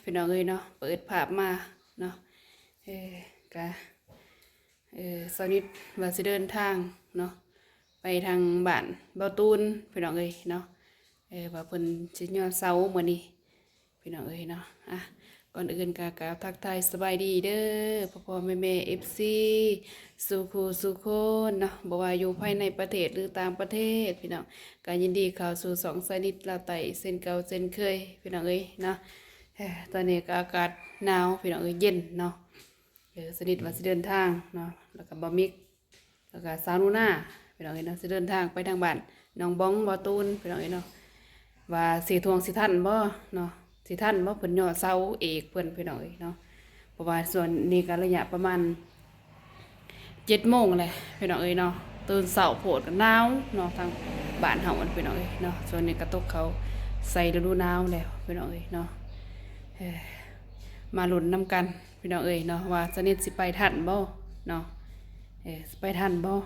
ພີ່ນ້ອງເອີຍເນາະ ເປີດພາບມາເນາະ ເອີ ກະ ເອີ ສາວນິດວ່າຊິເດີນທາງເນາະ ໄປທາງບ້ານບ່າວຕູນ ພີ່ນ້ອງເອີຍເນາະ ເອີ ວ່າເພິ່ນຊິຍໍເສົາມື້ນີ້ ພີ່ນ້ອງເອີຍເນາະ ອ່ະ ກ່ອນອື່ນກໍກ່າວທັກທາຍສະບາຍດີເດີ ພໍ່ໆແມ່ໆ ເອັຟຊີ ສູ່ຄູ່ສູ່ຄົນເນາະ ບໍ່ວ່າຢູ່ພາຍໃນປະເທດ ຫຼື ຕ່າງປະເທດ ພີ່ນ້ອງ ກໍຍິນດີເຂົ້າສູ່ຊ່ອງສາວນິດລາວໃຕ້ເຊັ່ນເກົ່າເຊັ່ນເຄີຍ ພີ່ນ້ອງເອີຍເນາະ ເອີ ຕອນນີ້ກໍອາກາດໜາວ ພີ່ນ້ອງເອີຍ ເຢັນເນາະ ເອີ ສາວນິດວ່າຊິເດີນທາງເນາະ ແລ້ວກໍບ່າວມິກ ແລ້ວກໍສາວໜູນາ ພີ່ນ້ອງເອີຍເນາະ ຊິເດີນທາງໄປທາງບ້ານໜອງບອງ ບ່າວຕູນ ພີ່ນ້ອງເອີຍເນາະ ວ່າຊິທ່ວງຊິທັນບໍ່ເນາະ ຊິທັນບໍ່ ເພິ່ນຍໍເສົາເອກເພິ່ນ ພີ່ນ້ອງເອີຍເນາະ ເພາະວ່າຊ່ວງນີ້ກໍໄລຍະປະມານເຈັດໂມງແຫຼະ ພີ່ນ້ອງເອີຍເນາະ ຕື່ນເຊົ້າໂພດກໍໜາວເນາະ ທາງບ້ານເຮົາ ພີ່ນ້ອງເອີຍເນາະ ຊ່ວງນີ້ກໍຕົກເຂົ້າໃສ່ລະດູໜາວແລ້ວ ພີ່ນ້ອງເອີຍເນາະ ເອີ ມາລຸ້ນນຳກັນ ພີ່ນ້ອງເອີຍເນາະ ວ່າສາວນິດຊິໄປທັນບໍ່ເນາະ ເອີ ຊິໄປທັນບໍ່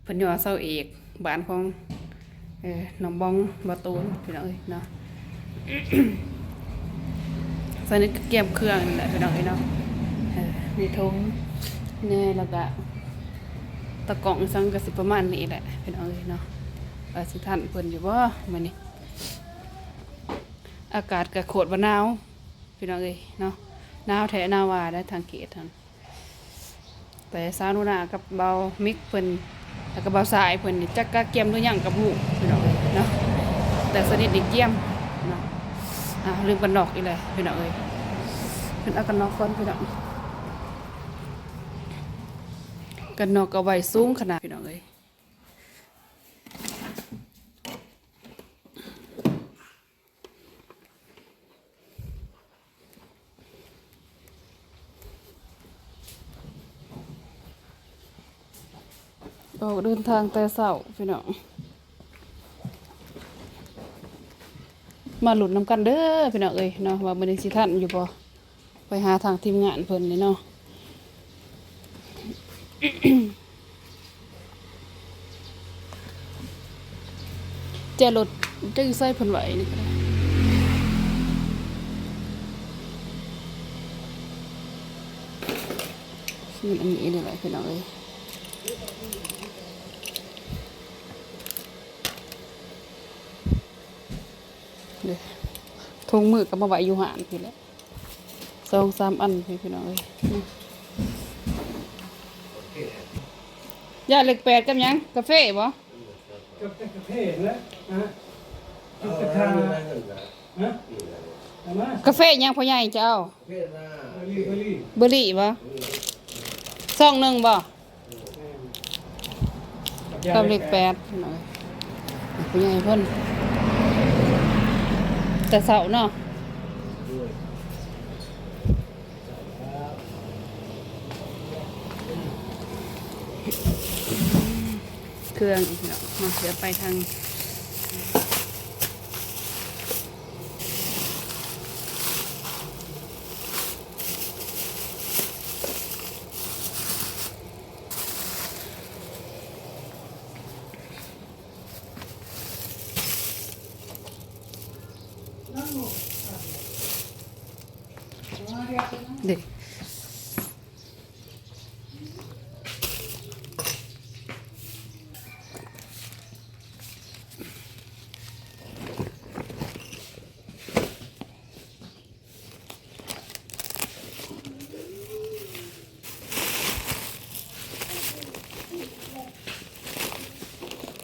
ເພິ່ນຍໍເສົາເອກ ບ້ານຂອງ ເອີ ໜອງບອງ ບ່າວຕູນ ພີ່ນ້ອງເອີຍເນາະ ສາວນິດກໍກຽມເຄື່ອງນີ້ແຫຼະ ພີ່ນ້ອງເອີຍເນາະ ເອີ ມີຖົງແດ່ ແລ້ວກໍຕາກ້ອງອີ່ຫຍັງກໍຊິປະມານນີ້ແຫຼະ ພີ່ນ້ອງເອີຍເນາະ ວ່າຊິທັນເພິ່ນຢູ່ບໍ່ມື້ນີ້ ອາກາດກໍໂຄດວ່າໜາວ ພີ່ນ້ອງເອີຍເນາະ ໜາວແທ້ໜາວວ່າໄດ໋ທາງເຂດຫັ້ນ ແຕ່ສາວໜູນາກັບບ່າວມິກເພິ່ນ ແລ້ວກໍບ່າວຊາຍເພິ່ນນີ້ ຈັກກະກຽມຫຼືຍັງກໍບໍ່ຮູ້ ພີ່ນ້ອງເອີຍເນາະ ແຕ່ສາວນິດນີ້ກຽມເນາະ ອ່າ ລືມກັນນອກອີກແລ້ວ ພີ່ນ້ອງເອີຍ ເພິ່ນເອົາກັນນອກກ່ອນ ພີ່ນ້ອງ ກັນນອກກໍໄວ້ສູງຂະໜາດ ພີ່ນ້ອງເອີຍ. ອອກເດີນທາງແຕ່ເຊົ້າ ພີ່ນ້ອງ ມາລຸ້ນນຳກັນເດີ ພີ່ນ້ອງເອີຍເນາະ ວ່າມື້ນີ້ຊິທັນຢູ່ບໍ່ ໄປຫາທາງທີມງານເພິ່ນນີ້ເນາະ ແຈລົດຈັກຢູ່ໃສເພິ່ນໄວ້ນີ້ກໍໄດ້ ມັນອັນນີ້ນີ້ແຫຼະ ພີ່ນ້ອງເອີຍ ເດ້ ຖົງມືກໍມາໄວ້ຢູ່ຮ້ານພີ້ແຫຼະ ສອງສາມອັນພີ້ ພີ່ນ້ອງເອີຍ ຢາເລກແປດກັບຫຍັງ? ກາເຟບໍ່? ກັບແຕ່ກາເຟແຫຼະ ຮະ ກິນແຕ່ທາ ຮະ ເອົາມາ ກາເຟຫຍັງພໍ່ໃຫຍ່ເຈົ້າ? ເບີຣີ ເບີຣີ ເບີຣີບໍ່? ຊອງໜຶ່ງບໍ່? ແມ່ນ ກັບເລກແປດ ພີ່ນ້ອງເອີຍ ຜູ້ໃຫຍ່ເພິ່ນ ແຕ່ເຊົ້າເນາະ ເຄື່ອງອີກເນາະ ມາ ດຽວໄປທາງ ເດ້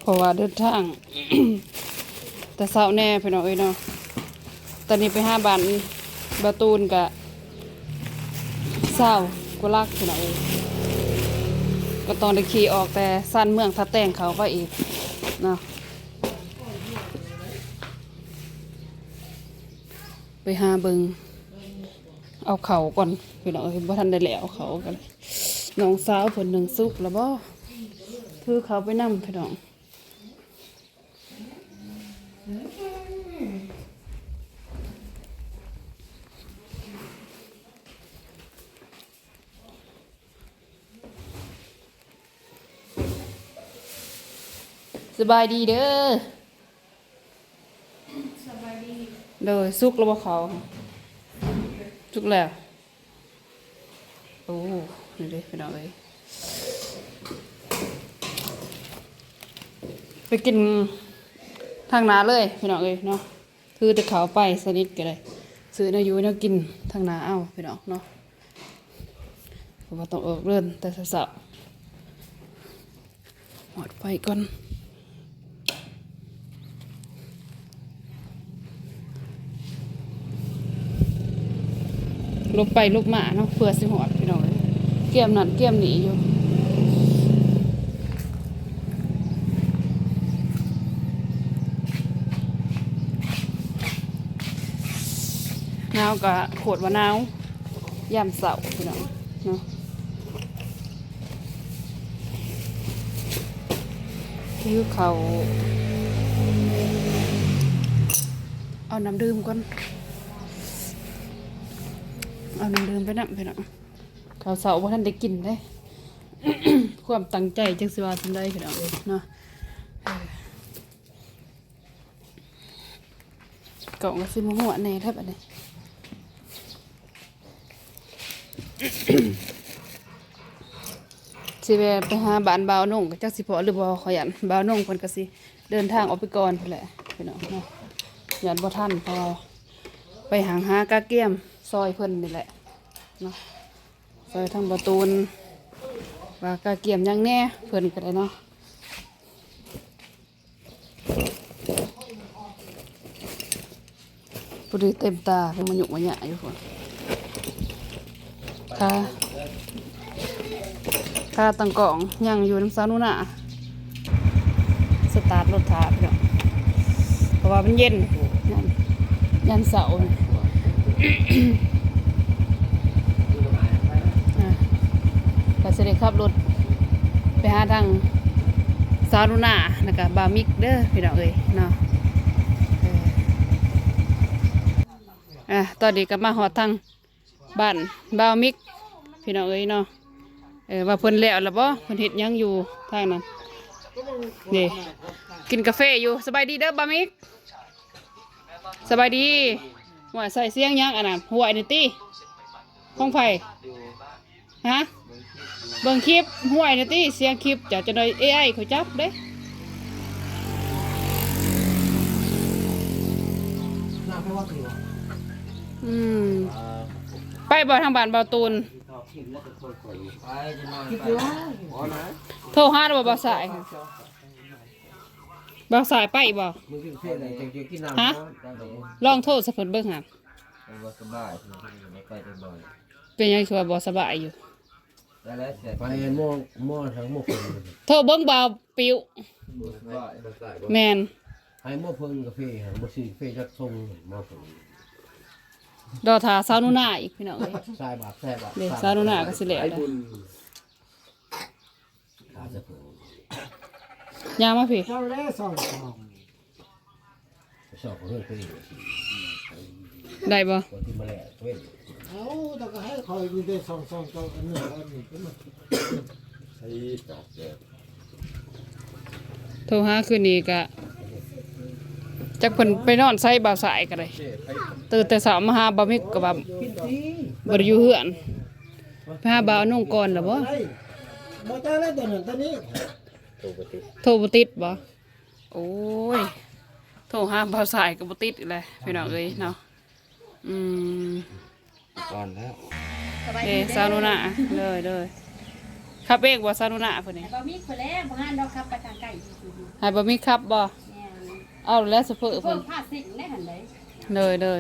ເພາະວ່າເດີນທາງແຕ່ເຊົ້າແດ່ ພີ່ນ້ອງເອີຍເນາະ ຕອນນີ້ໄປຫາບ້ານບ່າວຕູນກະຊາວກວ່າຫຼັກ ພີ່ນ້ອງເອີຍ ກໍຕ້ອງໄດ້ຂີ່ອອກແຕ່ຊານເມືອງທ່າແຕງເຂົ້າໄປອີກເນາະ. ໄປຫາເບິ່ງເອົາເຂົ້າກ່ອນ ພີ່ນ້ອງເອີຍ ບໍ່ທັນໄດ້ແລ້ວເອົາເຂົ້າກັນ ນ້ອງສາວເພິ່ນໜຶ້ງສຸກແລ້ວບໍ່ ຖືເຂົ້າໄປນຳ ພີ່ນ້ອງ ສະບາຍດີເດີ. ສະບາຍດີ. ໂດຍ ສຸກແລ້ວບໍ່ເຂົ້າ? ສຸກແລ້ວ. ໂອ້ ນີ້ເດ້ພີ່ນ້ອງເອີຍ ໄປກິນທາງໜ້າເລີຍພີ່ນ້ອງເອີຍເນາະ. ຖືແຕ່ເຂົ້າໄປສະໜິດກໍໄດ້ ຊື້ແນວຢູ່ແນວກິນທາງໜ້າເອົາພີ່ນ້ອງເນາະ ເພາະວ່າຕ້ອງອອກເດີນແຕ່ເຊົ້າໆ. ຫອດໄຟກ່ອນ ຫຼົບໄປຫຼົບມາເນາະ ເພື່ອຊິຮອດພີ່ນ້ອງເອີຍ ກຽມນັ້ນກຽມນີ້ຢູ່. ໜາວກໍໂຄດວ່າໜາວ ຍາມເຊົ້າພີ່ນ້ອງເນາະ ຫິວເຂົ້າ ເອົານ້ຳດື່ມກ່ອນ ເອົານ້ຳດື່ມໄປນຳພີ່ນ້ອງ. ເຂົ້າເຊົ້າບໍ່ທັນໄດ້ກິນເດ້ ຄວາມຕັ້ງໃຈຈັກຊິວ່າສ່ຳໃດພີ່ນ້ອງເອີຍເນາະ. ເອີ ກ້ອງກໍຊິມົວໆແດ່ແທ້ບັດນີ້ ຊິແວ່ໄປຫາບ້ານບ່າວນົງ ກໍຈັກຊິພໍ້ຫຼືບໍ່ ຂ້ອຍຢ້ານບ່າວນົງເພິ່ນກໍຊິເດີນທາງອອກໄປກ່ອນພຸ້ນແຫຼະພີ່ນ້ອງເນາະ ຢ້ານບໍ່ທັນ ເພາະວ່າໄປຫາ ຫາກະກຽມຊ່ອຍເພິ່ນນີ້ແຫຼະເນາະ ຊ່ອຍທາງບ່າວຕູນ ວ່າກະກຽມຫຍັງແດ່ ເພິ່ນກໍໄດ້ເນາະ. ພໍດີເຕັມຕາ ເພິ່ນມາຫຍຸ້ງມາຫຍາຢູ່ພຸ້ນ ຄາ ຄາຕັ້ງກ້ອງຍັງຢູ່ນຳສາວໜູນາ ສະຕາດລົດຖ້າພີ່ນ້ອງ ເພາະວ່າມັນເຢັນ ຍາມ ຍາມເຊົ້າ ອ່າ ກໍຊິໄດ້ຂັບລົດໄປຫາທາງສາວໜູນາ ແລ້ວກໍບ່າວມິກເດີພີ່ນ້ອງເອີຍເນາະ. ເອີ ອ່າ ຕອນນີ້ກໍມາຮອດທາງບ້ານບ່າວມິກພີ່ນ້ອງເອີຍເນາະ ເອີ ວ່າເພິ່ນແລ້ວລະບໍ່ ເພິ່ນເຮັດຫຍັງຢູ່ທາງນັ້ນ ນີ້ ກິນກາເຟຢູ່. ສະບາຍດີເດີບ່າວມິກ. ສະບາຍດີ. ຫ້ວຍ ໃສ່ສຽງຫຍັງອັນນັ້ນ? ຫ້ວຍນີ້ຕິ? ຂອງໃຜ? ຮະ? ເບິ່ງຄລິບ. ຫ້ວຍນີ້ຕິ? ສຽງຄລິບ. ຈະ ຈະໜ້ອຍ ເອໄອ ຂ້ອຍຈັບເດ້. ອືມ. ໄປບໍ່ທາງບ້ານບ່າວຕູນ? ໂທຫາແລ້ວບໍ່ບ່າວສາຍ? ບ່າວສາຍໄປບໍ່? ຮະ? ລອງໂທໃສ່ເພິ່ນເບິ່ງຫາ. ເປັນຫຍັງຄືວ່າບໍ່ສະບາຍຢູ່? ໄປໝໍ ໝໍທາງໝໍເພິ່ນ. ໂທເບິ່ງບ່າວປິວ. ແມ່ນ. ໃຫ້ໝໍເພິ່ນກາເຟ ບໍ່ຊື້ກາເຟຈັກຊົງໝໍເພິ່ນ. ລໍຖ້າສາວໜູນາອີກ ພີ່ນ້ອງເອີຍ. ເດ້ ສາວໜູນາກໍຊິແລ້ວແລ້ວ. ຍ່າງມາພີ້. ໄດ້ບໍ່? ໂທຫາຄືນນີ້ກະ ຈັກເພິ່ນໄປນອນໃສ ບ່າວສາຍກໍໄດ້. ຕື່ນແຕ່ເຊົ້າມາຫາບ່າວມິກກໍວ່າບໍ່ໄດ້ຢູ່ເຮືອນ. ໄປຫາບ່າວນົງກ່ອນລະບໍ່? ບໍ່ຈັກແລ້ວ ຕອນນັ້ນຕອນນີ້ ໂທບໍ່ຕິດ. ໂທບໍ່ຕິດບໍ່? ໂອ້ຍ ໂທຫາບ່າວສາຍກໍບໍ່ຕິດອີກແຫຼະ ພີ່ນ້ອງເອີຍເນາະ. ອືມ ກ່ອນແລ້ວ. ເອີ ສາວໜູນາ. ເດີ ເດີ. ຂັບເອງບໍ່ສາວໜູນາຜູ້ນີ້? ໃຫ້ບ່າວມິກພຸ້ນແຫຼະ ບໍ່ຫັນດອກ ຂັບໄປທາງໄກ. ໃຫ້ບ່າວມິກຂັບບໍ່? ແມ່ນ. ເອົາແລ້ວ ໂຊເຟີ ໂຊເຟີ ເພິ່ນ ພາຊິງໄດ້ຫັ້ນເດ້. ເດີ ເດີ.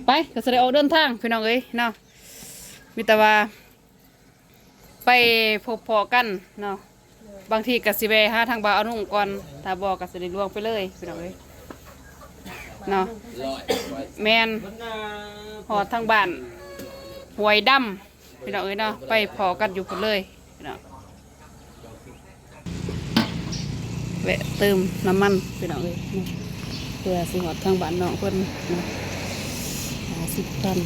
ໄປ ກໍຊິໄດ້ອອກເດີນທາງ ພີ່ນ້ອງເອີຍເນາະ. ມີແຕ່ວ່າ ໄປພົບພໍ້ກັນເນາະ. ບາງທີກໍຊິແວ່ຫາທາງບ່າວອານຸກ່ອນ ຖ້າບໍ່ກໍຊິໄດ້ລ່ວງໄປເລີຍ ພີ່ນ້ອງເອີຍເນາະ. ແມ່ນ ຮອດທາງບ້ານຫ້ວຍດຳ ພີ່ນ້ອງເອີຍເນາະ. ໄປພໍ້ກັນຢູ່ພຸ້ນເລີຍພີ່ນ້ອງ. ແວະເຕີມນ້ຳມັນ ພີ່ນ້ອງເອີຍ ເພື່ອຊິຮອດທາງບ້ານນ້ອງເພິ່ນເນາະ. ຫ້າສິບພັນ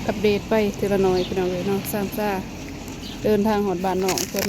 ອັບເດດໄປເທື່ອລະໜ້ອຍ ພີ່ນ້ອງເອີຍເນາະ. ຊ່າງຊາເດີນທາງຮອດບ້ານນ້ອງເພິ່ນ.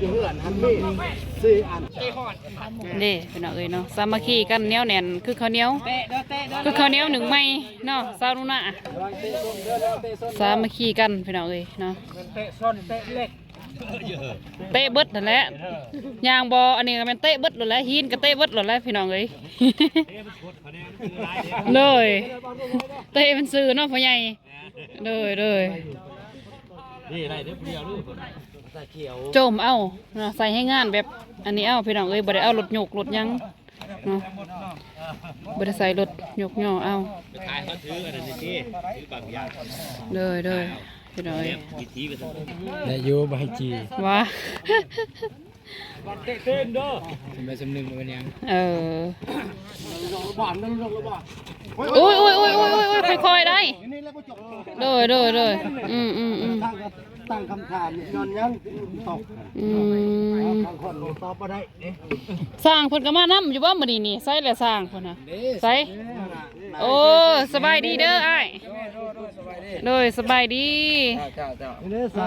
ຢູ່ເຮືອນຫັ້ນມີສີ່ອັນ ເດ້ພີ່ນ້ອງເອີຍເນາະ ສາມັກຄີກັນໜຽວແໜ້ນຄືເຂົ້າໜຽວ ຄືເຂົ້າໜຽວໜຶ້ງໃໝ່ເນາະ ສາວໜູນາ ສາມັກຄີກັນພີ່ນ້ອງເອີຍເນາະ ເຕະເບິດຫັ້ນແຫຼະ ຍ່າງບໍ່ ອັນນີ້ກໍແມ່ນເຕະເບິດໂລດແຫຼະ ຫີນກໍເຕະເບິດໂລດແຫຼະພີ່ນ້ອງເອີຍ ໂດຍ ເຕະມັນຊື່ເນາະພໍ່ໃຫຍ່ ໂດຍ ໂດຍ ນີ້ໄດ້ເດີຜູ້ດຽວເດີ ໂຈມເອົາເນາະ ໃສ່ແຮງງານແບບອັນນີ້ເອົາພີ່ນ້ອງເອີຍ ບໍ່ໄດ້ເອົາລົດຍົກລົດຫຍັງເນາະ ບໍ່ໄດ້ໃສ່ລົດຍົກຍໍເອົາ ໄປຂາຍເຂົາຖືອັນນັ້ນນີ້ຕິ ຖືບາງຢ່າງ ໂດຍ ໂດຍ ພີ່ນ້ອງເອີຍ ວິທີໄປຊັ້ນ ໄດ້ຢູ່ ບໍ່ໃຫ້ຈີ່ ວ່າ ເຕະເຕີນເດີ ເປັນໃບສຳນຶກບໍ່ເປັນຫຍັງ ເອີ ໂອ້ຍ ໂອ້ຍ ໂອ້ຍ ໂອ້ຍ ໂອ້ຍ ຄ່ອຍໆ ໄດ້ ໂດຍ ໂດຍ ໂດຍ ອືມ ອືມ ອືມ ຕັ້ງ ຕັ້ງຄຳຖາມຍ້ອນຫຍັງຕົກ ອືມ ບາງຄົນຕອບບໍ່ໄດ້ເດ້ ຊ່າງເພິ່ນກໍມານຳຢູ່ບໍ່ມື້ນີ້ນີ້ ໃສແຫຼະຊ່າງເພິ່ນນະ ໃສ ໂອ້ ສະບາຍດີເດີອ້າຍ ໂດຍ ສະບາຍດີ ເຈົ້າ ເຈົ້າ ເຈົ້າ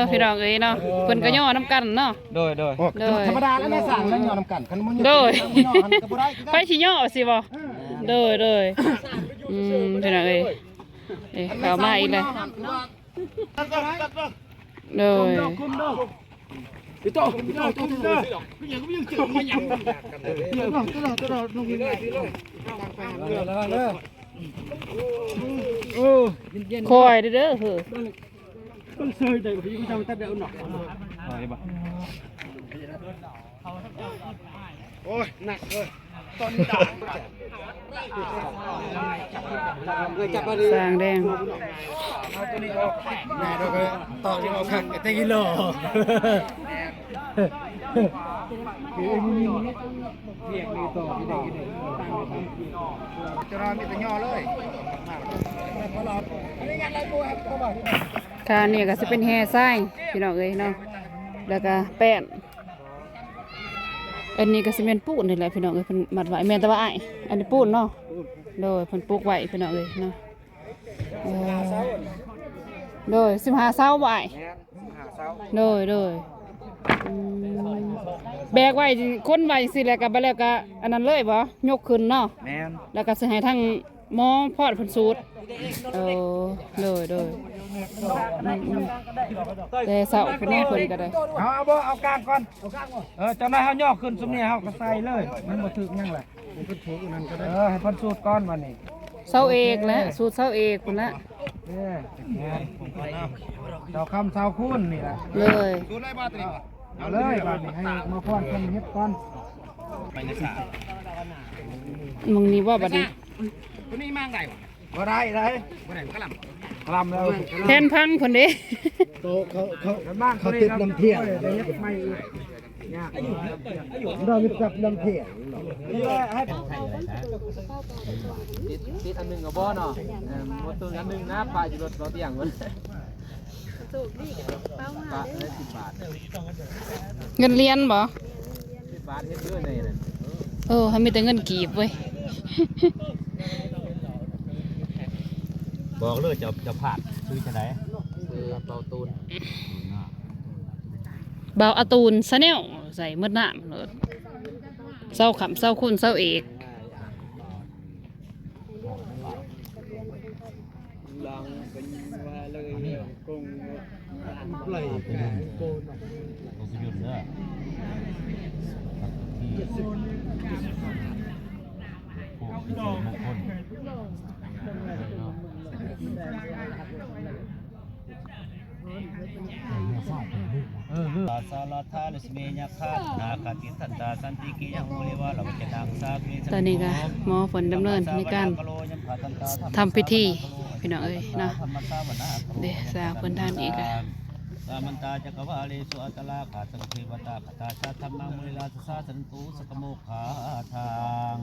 ເອີ ພີ່ນ້ອງເອີຍເນາະ ເພິ່ນກໍຍໍນຳກັນເນາະ ໂດຍ ໂດຍ ໂດຍ ທຳມະດາແລ້ວແມ່ຊ່າງແລ້ວຍໍນຳກັນ ຄັນບໍ່ຍໍ ໂດຍ ຍໍຫັ້ນກໍບໍ່ໄດ້ຄືກັນ ໃຜຊິຍໍຊິບໍ່ ເອີ ໂດຍ ໂດຍ ອືມ ພີ່ນ້ອງເອີຍ ເອີ ເຂົ້າມາອີກແລ້ວ ໂດຍ ຄ່ອຍເດີເຮີ້ຍ ໂອ້ຍ ໜັກເລີຍ ຕອນນີ້ດ່າ ເລີຍຈັບມາດີ ສ້າງແດງ ເອົາຕົວນີ້ອອກ ໜ້າດອກເລີຍ ຕອກຍັງອອກຄັກ ແຕ່ກິໂລ ວຽກນີ້ຕໍ່ ຈະນອນມີແຕ່ຍໍເລີຍ ຄານີ້ກໍຊິເປັນແຮ່ຊາຍ ພີ່ນ້ອງເອີຍເນາະ ແລ້ວກໍແປ້ນ ອັນນີ້ກໍຊິແມ່ນປູນນີ້ແຫຼະພີ່ນ້ອງເອີຍ ເພິ່ນມັດໄວ້ ແມ່ນແຕ່ວ່າອ້າຍ ອັນນີ້ປູນເນາະ ໂດຍ ເພິ່ນປຸກໄວ້ພີ່ນ້ອງເອີຍເນາະ ເອີ ໂດຍ ສິບຫ້າເສົາບໍ່ອ້າຍ ໂດຍ ໂດຍ ອືມ ແບກໄວ້ ຄົນໄວ້ຈັ່ງຊີ້ແຫຼະ ກໍບາດແລ້ວກໍອັນນັ້ນເລີຍບໍ່ ຍົກຂຶ້ນເນາະ ແມ່ນ ແລ້ວກໍຊິໃຫ້ທາງ ໝໍພອດເພິ່ນສູດ ເອີ ໂດຍ ໂດຍ ອືມ ແຕ່ເຊົ້າພຸ້ນເນາະ ເພິ່ນກໍໄດ້ ເອົາ ເອົາບໍ່ ເອົາກາງກ່ອນ ເອີ ຈັ່ງໃດເຮົາຍໍຂຶ້ນຊຸມນີ້ ເຮົາກໍໃສ່ເລີຍ ມັນບໍ່ຖືກຫຍັງແຫຼະ ມັນກໍຖືກອັນນັ້ນກໍໄດ້ ເອີ ໃຫ້ເພິ່ນສູດກ່ອນບັດນີ້ ເສົາເອກແຫຼະ ສູດເສົາເອກພຸ້ນແຫຼະ ເອີ ເສົາຄຳເສົາຄູນນີ້ແຫຼະ ເລີຍ ເອົາເລີຍ ບາດນີ້ໃຫ້ໝໍພອນເພິ່ນເຮັດກ່ອນ ໄປໃນສາ ໝ່ອງນີ້ບໍ່ ບາດນີ້ ຕົວນີ້ມາໄດ້ບໍ່? ບໍ່ໄດ້ ໄດ້ ບໍ່ໄດ້ ມັນກະລຳ ກະລຳແລ້ວ ແຜ່ນພັງພຸ້ນເດ້ ໂຕເຂົາ ເຂົາ ເຂົາຕິດນ້ຳຖ້ຽງ ໄດ້ເຮັດໃໝ່ອີກ ຍາກ ເຮົາມີຈັບນ້ຳຖ້ຽງ ຕິດ ຕິດອັນໜຶ່ງກໍບໍ່ເນາະ ເອີ ບໍ່ຕົວອັນໜຶ່ງນະ ປະຢູ່ລົດເບົາຕຽງພຸ້ນ ໂຊກດີເດ້ ເປົ້າມາເດ້ ປະໄດ້ສິບບາດ ເງິນຫຼຽນບໍ່? ເອີ ເຮົາມີແຕ່ເງິນກີບເວີຍ ບອກເລີຍ ເຈົ້າ ເຈົ້າພາດຊື່ຈັ່ງໃດ? ຊື່ເບົາຕູນ ເບົາອາຕູນ Channel ໃສ່ໝົດນາມໂລດ ເສົາຄຳເສົາຄູນເສົາເອກ ຫຼັງເປັນວ່າເລີຍກົງ ໄລ່ໂກນອອກ ສາລະທາລິສະເມຍະຄາ ນາຄາຕິທັນຕາ ສັນຕິກິຍັງ ໂມລິວາລະວັດຈະນັງ ສາເກ ຕອນນີ້ກໍໝໍເພິ່ນດຳເນີນໃນການທຳພິທີ ພີ່ນ້ອງເອີຍເນາະ ເດ້ ສາວເພິ່ນທ່ານນີ້ກໍ ສາມັນຕາຈັກກະວາເລສຸ ອັດຕະລາຄາສັງເທວະຕາຄະຕາ ສາທຳມັງ ໂມລິລາຊະສາ ສັນຕຸ ສັກກະໂມຄາທັງ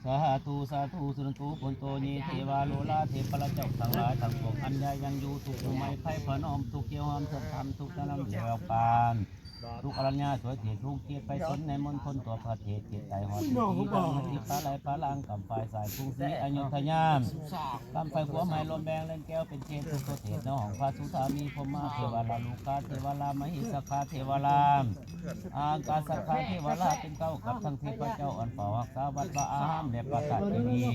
ສາທຸ ສາທຸ ສຸນັນຕຸ ປຸນໂຕ ຍະເທວາ ໂລລາ ເທພະລາຊະເຈົ້າທັງຫຼາຍທັງປວງ ອັນຍາຍັງຢູ່ ທຸກໂຮກໄພພະນອມ ທຸກເຈົ້າຫ້ອມສັດທຳ ທຸກນະນຳແຈວປານ ທຸກອະລັນຍາສວຍເທດ ລຸງເທດໄພສົນ ໃນມົນທົນທົ່ວປະເທດ ເທດໃຕ້ຮອດເທດທີ່ ບາງເທດທີ່ປາໄຫຼປາລາງ ກຳຝ່າຍຊ້າຍກຸງສຣີອະຍຸດທະຍາ ກຳຝ່າຍຂວາໄໝລົມແບງ ແລ່ນແກ້ວເປັນເທດ ທຸກໂຕເທດ ໃນຫ້ອງພະສຸທາມີ ພົມມາເທວະລາ ລຸກຂາເທວະລາ ມະເຫສະຂາເທວະລາ ອາກາສະຂາເທວະລາ ເປັນເກົ້າກັບທັງເທບພະເຈົ້າ ອັນເຝົ້າຮັກສາວັດວາອາຮາມ ແລະ ປະທານທີ່ນີ້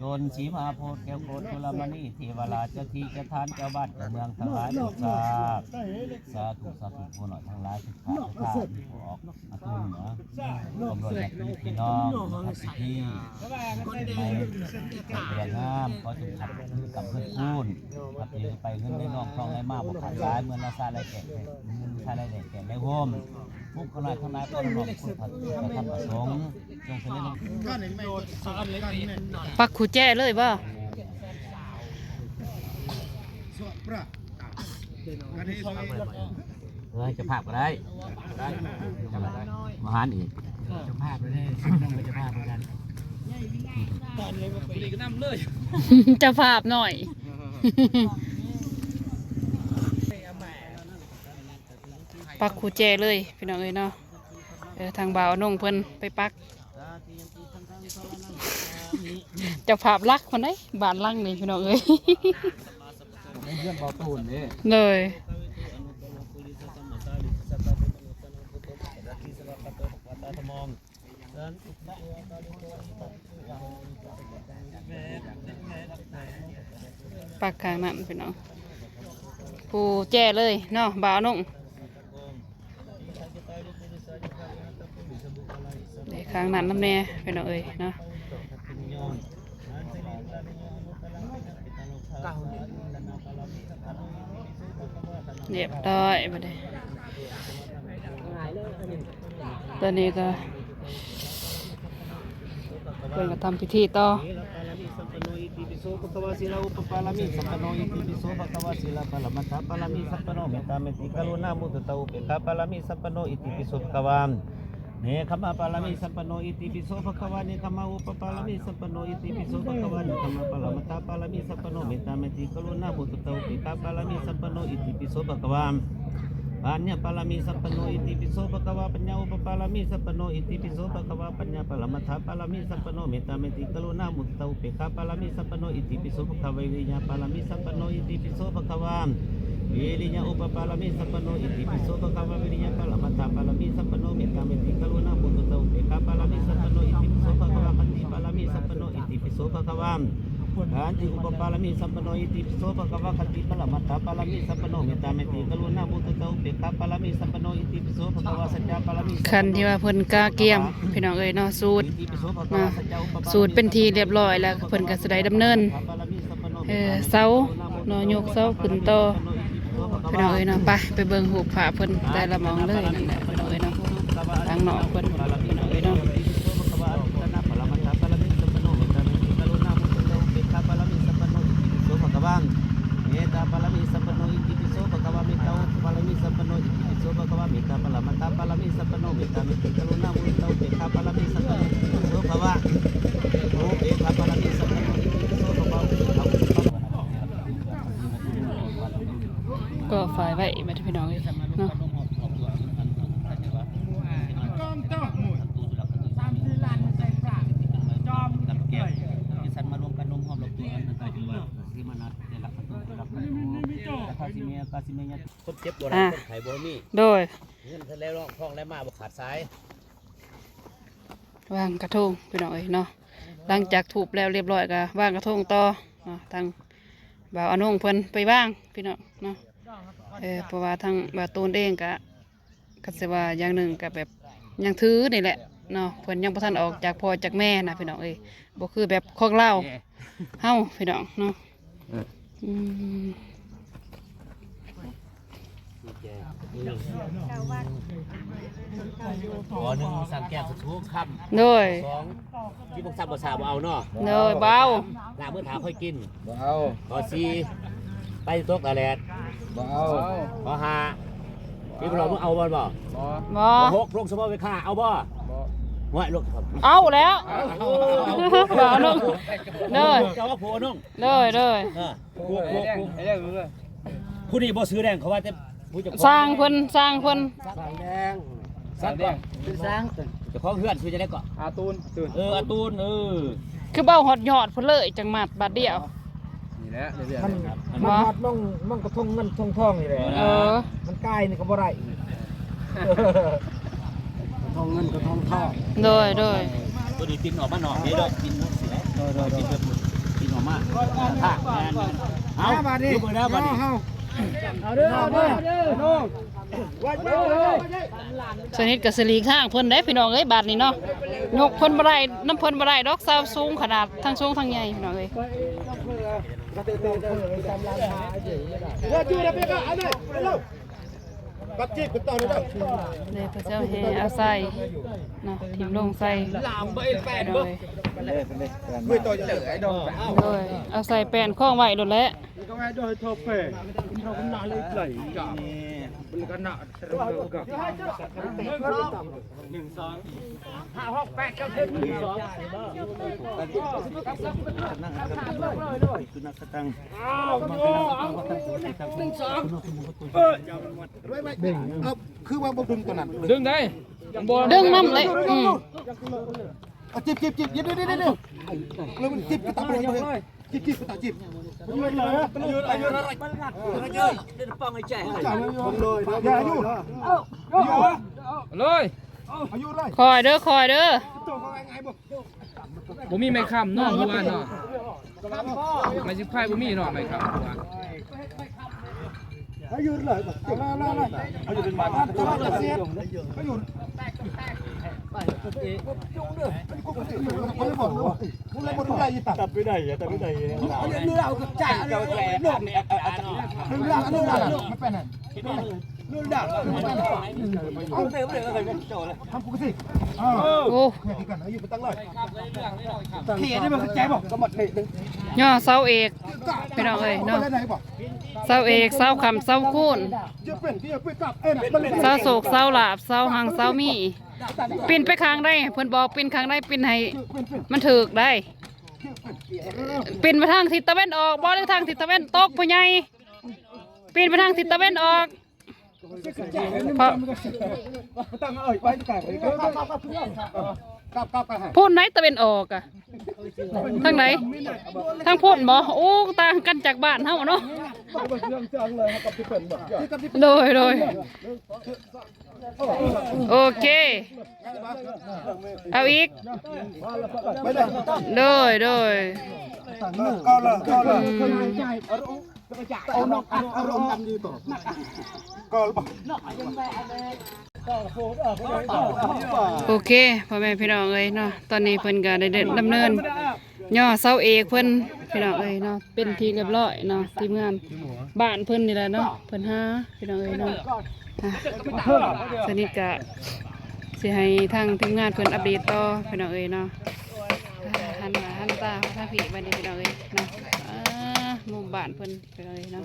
ຕົ້ນສີມະຫາໂພດ ແກ້ວໂຄດຈຸລະມະນີ ເທວະລາ ເຈົ້າທີ່ເຈົ້າທານ ເຈົ້າບ້ານເຈົ້າເມືອງທັງຫຼາຍ ສາທຸ ສາທຸ ສາທຸ ຜູ້ນ້ອຍທັງຫຼາຍ ທຸກທ່ານ ທຸກທ່ານ ຜູ້ອອກອາຕຸນເນາະ ຮ່ວມດ້ວຍຍາດພີ່ນ້ອງ ໃນພິທີໃໝ່ ແຂກເຮືອນງາມ ຂໍຈົ່ງຮັບຄືກຳເພິ່ນຄູນ ຮັບດີໄປເງິນໄດ້ນອກ ທອງໄດ້ມາ ບໍ່ຂາດສາຍ ເງິນລາຊາໄດ້ແກ່ ເງິນລາຊາໄດ້ແກ່ໄດ້ໂຮມ ພວກຂ້ານ້ອຍທັງຫຼາຍ ຂໍນ້ອມຄຸນພະທຳພະສົງ ປັກຂູແຈເລີຍບໍ່? ເອີ ເຈົ້າພາບກໍໄດ້ ກໍໄດ້ ຈຳໄດ້ ມາຫານອີກ ເຈົ້າພາບເລີຍ ເຈົ້າພາບເລີຍ ເຈົ້າພາບໜ້ອຍ ປັກຂູແຈເລີຍ ພີ່ນ້ອງເອີຍເນາະ. ເອີ ທາງບ່າວອານົງເພິ່ນໄປປັກ ເຈົ້າພາບຫຼັກພຸ້ນເດ້ ບ້ານຫຼັງນີ້ ພີ່ນ້ອງເອີຍ ໃນເຮືອນບ່າວຕູນເດ້ ໂດຍ ປັກຂ້າງນັ້ນພີ່ນ້ອງ ຜູ້ແຈເລີຍເນາະ ບ່າວອານົງ ເດ້ ຂ້າງນັ້ນນຳແດ່ ພີ່ນ້ອງເອີຍເນາະ. ຮຽບຮ້ອຍບັດນີ້ ຕອນນີ້ກໍ ເພິ່ນກໍທຳພິທີຕໍ່ ສະພະປາລະມີສຳປະໂນ ອິຕິປິໂສພະຄະວາ ສີລະອຸປະປາລະມີສຳປະໂນ ອິຕິປິໂສພະຄະວາ ສີລະປະລະມັດຖະປາລະມີສຳປະໂນ ເມດຕາເມດຕິກະລຸນາມຸທິຕາອຸເບກຂາປາລະມີສຳປະໂນ ອິຕິປິໂສພະຄະວາ ເນກຂະມະປາລະມີສຳປະໂນ ອິຕິປິໂສພະຄະວາ ເນກຂະມະອຸປະປາລະມີສຳປະໂນ ອິຕິປິໂສພະຄະວາ ເນກຂະມະປະລະມັດຖະປາລະມີສຳປະໂນ ເມດຕາເມດຕິກະລຸນາມຸທິຕາອຸເບກຂາປາລະມີສຳປະໂນ ອິຕິປິໂສພະຄະວາ ປັນຍາປາລະມີສຳປະໂນ ອິຕິປິໂສພະຄະວາ ປັນຍາອຸປະປາລະມີສຳປະໂນ ອິຕິປິໂສພະຄະວາ ປັນຍາປະລະມັດຖະປາລະມີສຳປະໂນ ເມດຕາເມດຕິກະລຸນາມຸທິຕາອຸເບກຂາປາລະມີສຳປະໂນ ອິຕິປິໂສພະຄະວາ ວິລິຍະປາລະມີສຳປະໂນ ອິຕິປິໂສພະຄະວາ ວິລິຍະອຸປະປາລະມີສຳປະໂນ ອິຕິປິໂສພະຄະວາ ວິລິຍະປະລະມັດຖະປາລະມີສຳປະໂນ ເມດຕາເມດຕິກະລຸນາມຸທິຕາອຸເບກຂາປາລະມີສຳປະໂນ ອິຕິປິໂສພະຄະວາ ຂັນຕິປາລະມີສຳປະໂນ ອິຕິປິໂສພະຄະວາ ຂັນຕິອຸປະປາລະມີສຳປະໂນ ອິຕິປິໂສພະຄະວາ ຂັນຕິປະລະມັດຖະປາລະມີສຳປະໂນ ເມດຕາເມດຕິກະລຸນາມຸທິຕາອຸເບກຂາປາລະມີສຳປະໂນ ອິຕິປິໂສພະຄະວາ ສັດຈະປາລະມີ ຄັນທີ່ວ່າເພິ່ນກະກຽມ ພີ່ນ້ອງເອີຍເນາະ ສູດເນາະ ສູດເປັນທີ່ລຽບຮ້ອຍແລ້ວ ເພິ່ນກໍຊິໄດ້ດຳເນີນ ເອີ ເສົາເນາະ ຍົກເສົາຂຶ້ນຕໍ່ ພີ່ນ້ອງເອີຍເນາະ. ໄປ ໄປເບິ່ງຮູບພະເພິ່ນແຕ່ລະໝ່ອງເລີຍ ນັ້ນແຫຼະ ພີ່ນ້ອງເອີຍເນາະ ທາງນອກເພິ່ນ ພີ່ນ້ອງເອີຍເນາະ. ເມດຕາປາລະມີສຳປະໂນ ອິຕິປິໂສພະຄະວາ ເມດຕາປາລະມີສຳປະໂນ ອິຕິປິໂສພະຄະວາ ເມດຕາປາລະມີສຳປະໂນ ອິຕິປິໂສພະຄະວາ ເມດຕາປາລະມີສຳປະໂນ ອິຕິປິໂສພະຄະວາ ເມດຕາປະລະມັດຖະປາລະມີສຳປະໂນ ເມດຕາເມດຕິກະລຸນາມຸທິຕາອຸເບກຂາປາລະມີສຳປະໂນ ອິຕິປິໂສພະຄະວາ ອຸເບກຂາປາລະມີສຳປະໂນ ອິຕິປິໂສພະຄະວາ ກໍຝາກໄວ້ ບັດນີ້ພີ່ນ້ອງເອີຍເນາະ. ຄົນເຈັບບໍ່ໄດ້ ອ່າ ຄົນໄຂ້ບໍ່ມີ ໂດຍ ເງິນທັນແລ້ວ ທອງແລ້ວມາບໍ່ຂາດສາຍ. ວາງກະທົງພີ່ນ້ອງເອີຍເນາະ ຫຼັງຈາກທູບແລ້ວລຽບຮ້ອຍກໍວາງກະທົງຕໍ່ເນາະ. ທາງບ່າວອານົງເພິ່ນໄປວາງພີ່ນ້ອງເນາະ ເອີ ເພາະວ່າທາງບ່າວຕູນເອງກໍ ກໍຊິວ່າຢ່າງໜຶ່ງກໍແບບຍັງຖືນີ້ແຫຼະເນາະ ເພິ່ນຍັງບໍ່ທັນອອກຈາກພໍ່ຈາກແມ່ນະພີ່ນ້ອງເອີຍ ບໍ່ຄືແບບຂອງລາວເຮົາພີ່ນ້ອງເນາະ. ເອີ ອືມ ຂໍໜຶ່ງ ສາມແກ້ວສຸກຄຳ ໂດຍ ສອງ ທີ່ພວກຊາບບໍ່ຊາບໍ່ເອົາເນາະ ໂດຍ ບໍ່ເອົາ ລ້າງມືຖ້າຄ່ອຍກິນ ບໍ່ເອົາ ຂໍສີ່ ໄປຕົກຕາແດດ ບໍ່ເອົາ ຂໍຫ້າ ມີບໍ່ເອົາບໍ່ ບໍ່ ບໍ່ ບໍ່ ຂໍຫົກ ລົງສະເພາະໄປຄ້າ ເອົາບໍ່ ບໍ່ ຫ້ວຍ ລົງ ເອົາແລ້ວ ເອົາ ເອົາ ໂດຍ ເຈົ້າວ່າຜູ້ໜຶ່ງ ໂດຍ ໂດຍ ເອີ ຜູ້ ຜູ້ ຜູ້ ຜູ້ນີ້ບໍ່ຊື່ແດງ ເຂົາວ່າແຕ່ ຊ່າງເພິ່ນ ຊ່າງເພິ່ນ ຊ່າງແດງ ຊ່າງແດງ ເປັນຊ່າງ ເຈົ້າຂອງເຮືອນຊື່ຈັ່ງໃດເກາະ? ອາຕູນ ເອີ ອາຕູນ ເອີ ຄືເວົ້າຮອດຍອດພຸ້ນເລີຍ ຈັ່ງມັດບາດດຽວ. ນີ້ແຫຼະ ເລື່ອຍໆ ມັນ ມັນຮອດມັນ ມັນກະທົງເງິນທົງທອງນີ້ແຫຼະ. ເອີ ມັນກາຍນີ້ກະບໍ່ໄດ້ ກະທົງເງິນກະທົງທອງ. ໂດຍ ໂດຍ ໂຕນີ້ປິ່ນອອກມານອກເດ້ ປິ່ນອອກມາທາງ ເອົາ ບາດນີ້ ເອົາ ເອົາເດີ ເອົາເດີ ນ້ອງ. ສະນິດກະຊິຫຼີກທາງເພິ່ນໄດ໋ພີ່ນ້ອງເອີຍ ບາດນີ້ເນາະ. ຍົກເພິ່ນບໍ່ໄດ້ ນຳເພິ່ນບໍ່ໄດ້ດອກ ຊາວສູງຂະໜາດ ທັງສູງທັງໃຫຍ່ພີ່ນ້ອງເອີຍ. ເດີ ເຂົາເຈົ້າແຫ່ເອົາໃສ່ເນາະ ຖິ້ມລົງໃສ່ ໂດຍ ໂດຍ ເອົາໃສ່ແປ້ນຄອງໄວ້ໂລດແຫຼະ. ເອົາ ຄືວ່າບໍ່ດຶງຕົວນັ້ນ ດຶງໄດ້ ບໍ່ ດຶງນຳເລີຍ ອືມ. ເອົາ ຈິບ ຈິບ ຈິບ ເດີ ເດີ ເດີ ເດີ ເລີຍ ມັນຈິບກະຕະໂປນເລີຍ ຈິບ ຈິບກະຕະຈິບ ຢ່າຢູ່ ເລີຍ ຄ່ອຍເດີ ຄ່ອຍເດີ. ບໍ່ມີໄມ້ຄ້ຳເນາະ ເມື່ອວານເນາະ ໄມ້ຊິບໄພບໍ່ມີເນາະ ໄມ້ຄ້ຳເມື່ອວານ. ໂອ້ ຍໍເສົາເອກ ພີ່ນ້ອງເອີຍເນາະ ເສົາເອກ ເສົາຄ້ຳ ເສົາຄູນ ເສົາໂຊກ ເສົາລາບ ເສົາຮັ່ງ ເສົາມີ ປິ່ນໄປຂ້າງໃດ ເພິ່ນບອກປິ່ນຂ້າງໃດ ປິ່ນໃຫ້ມັນຖືກໄດ໋ ປິ່ນໄປທາງທິດຕາເວັນອອກບໍ່ ຫຼືທາງທິດຕາເວັນຕົກ ພໍ່ໃຫຍ່ ປິ່ນໄປທາງທິດຕາເວັນອອກ. ພຸ້ນໃດຕາເວັນອອກອະ ທາງໃດ ທາງພຸ້ນບໍ່? ໂອ້ ຕ່າງກັນຈາກບ້ານເຮົາເນາະ. ໂດຍ ໂດຍ ໂອເຄ ເອົາອີກ ໂດຍ ໂດຍ ອືມ. ໂອເຄ ພໍ່ແມ່ພີ່ນ້ອງເອີຍເນາະ ຕອນນີ້ເພິ່ນກະໄດ້ດຳເນີນຍໍເສົາເອກເພິ່ນ ພີ່ນ້ອງເອີຍເນາະ ເປັນທີ່ລຽບຮ້ອຍເນາະ. ທີມງານບ້ານເພິ່ນນີ້ແຫຼະເນາະ ເພິ່ນຫາ ພີ່ນ້ອງເອີຍເນາະ. ອາ ສະນິດກະຊິໃຫ້ທາງທີມງານເພິ່ນອັບເດດຕໍ່ ພີ່ນ້ອງເອີຍເນາະ. ອາ ຫັນໜ້າຫັນຕາມາທາງພີ້ບັດນີ້ ພີ່ນ້ອງເອີຍເນາະ. ອາ ມຸມບ້ານເພິ່ນ ພີ່ນ້ອງເອີຍເນາະ.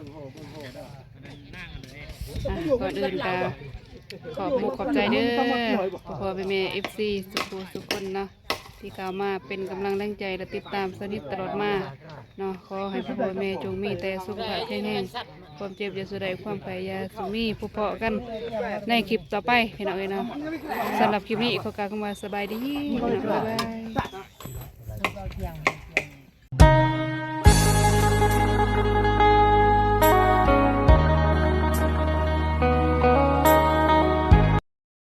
ອ່ະ ກ່ອນອື່ນກະຂອບມຸກຂອບໃຈເດີ ພໍ່ໆແມ່ໆ ເອັຟຊີ ສຸກຜູ້ສຸກຄົນເນາະ ທີ່ເຂົ້າມາເປັນກຳລັງແຮງໃຈ ແລະ ຕິດຕາມສະນິດຕະຫຼອດມາເນາະ. ຂໍໃຫ້ພໍ່ໆແມ່ຈົ່ງມີແຕ່ສຸຂະພາບແຂງແຮງ ຄວາມເຈັບຢ່າສູ່ໄດ້ ຄວາມໄຂ້ຢ່າສູ່ມີ ພົບພໍ້ກັນໃນຄລິບຕໍ່ໄປ ພີ່ນ້ອງເອີຍເນາະ. ສຳລັບຄລິບນີ້ຂໍກ່າວຄຳວ່າສະບາຍດີ ພີ່ນ້ອງ ບາຍບາຍ.